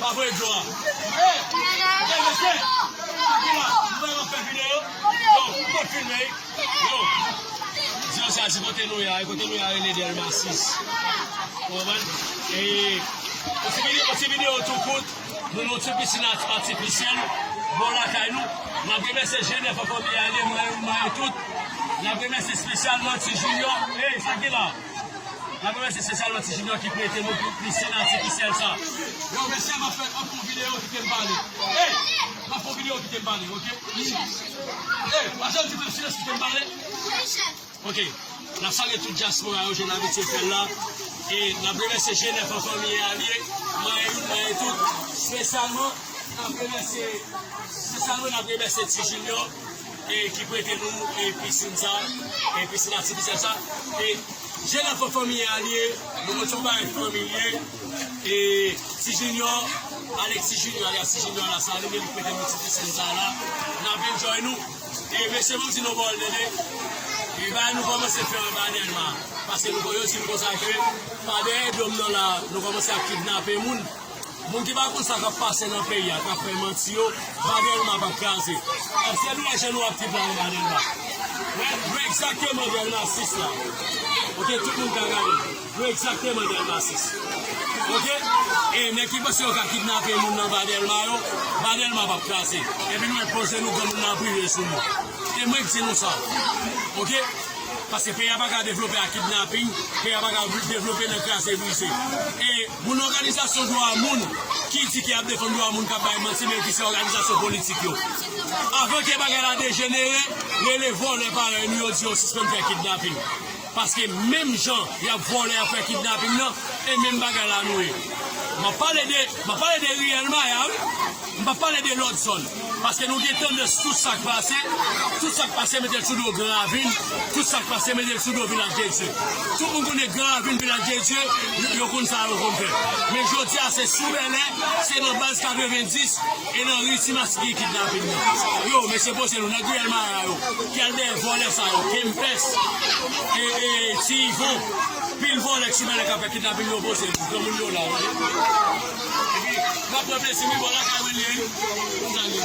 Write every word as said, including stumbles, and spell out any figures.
Avoye dlo a. Hey! Hey, mesye! Ki la? Mwen, mwen fè videyo. Yo, mwen filme. Yo! Di yo sa, di kote nou ye a, kote nou ye a rele Dèlma sis. Ou konprann? E, yon ti videyo, yon ti videyo tou kout. Nou nan yon ti pisin ati-, atifisyèl bò lakay nou. N ap remèsye Jenèf an fanmi a, li, mwen, mwen tout. N ap remèsye espesyalman Ti Junior. Hey, sa ki la? N ap remèsye espesyalman Ti Junior ki prete nou pi-, pisin atifisyèl sa. Yo, mesye, m ap fè, m ap fè yon videyo, kite m pale. Hey! M ap fè yon videyo, kite m pale, oke? Hey, pa janm di m silans, kite m pale. Oke. N ap salye tout dyaspora yo, jan n abitye fè l la. E n ap remèsye Jenèf an fanmi a li ye, mwen youn, mwen tout. Espesyalman, n ap remèsye, espesyalman, n ap remèsye Ti Junior, e ki prete nou, e pisin sa, e pisin atifisyèl sa. E Jenèf an fanmi a li ye, nou konn se yon bagay fanmi li ye. E Ti Junior, Alexis Junior, alias Ti Junior la, sa li menm ki prete nou ti pisin sa la. N ap enjoy nou. E mesye, ban m di nou pawòl tande. E bagay nou kòmanse fè anba Dèlma. Paske nou, yo di m konsa ke pa dèyè do m nan la, nou kòmanse ap kidnape moun. Moun ki pa konn sa k ap pase nan peyi a, k ap fè manti yo, pa Dèlma p ap kraze. Èske nou wè jan nou ap kidnape anba Dèlma? Wè, nou egzakteman Dèlma sis la. Oke, tout moun ka gade. Nou egzakteman Dèlma sis. Oke? E nèg ki panse yo ka kidnape moun nan ba Dèlma yo, ba Dèlma p ap kraze. Epi nou enpoze nou granmoun nan prive sou nou. E mwen k di nou sa. Oke? Paske peyi a pa ka devlope ak kidnaping, peyi a pa ka devlope nan kraze brize. E moun òganizasyon dwa moun ki di ke y ap defann dwa moun k ap bay manti, men ki se òganizasyon politik yo. Avan ke bagay la dejenere, rele vòlè parèy nou yo, di yo sispann fè kidnaping. Paske menm jan y ap vòlè, y ap fè kidnaping nan, e menm bagay la nou ye. M ap pale de, m ap pale de riyèl Maya, wi. M p ap pale de lòt zòn. Paske nou gen tandans tout sa k pase, tout sa k pase mete l sou do Gran Ravin, tout sa k pase mete l sou do Vilaj de Dye. Tout moun konnen Gran Ravin, Vilaj de Dye, yo, yo konn sa yo konn fè. Men jodi a se sou Bèlè, se nan baz katrevenndis, e nan ri Ti Masi ki kidnaping nan. Yo, mesye poze nou, nèg riyèl Maya yo, ki al dèyè vòlè sa yo, Kempès, e, e, Ti Ivon, pil vòlè ki sou Bèlè k ap fè kidnaping yo poze nou, granmoun yo la, wi. Epi, n ap pran plezi, wi, bò lakay mwen li ye, wi. Konsa li ye.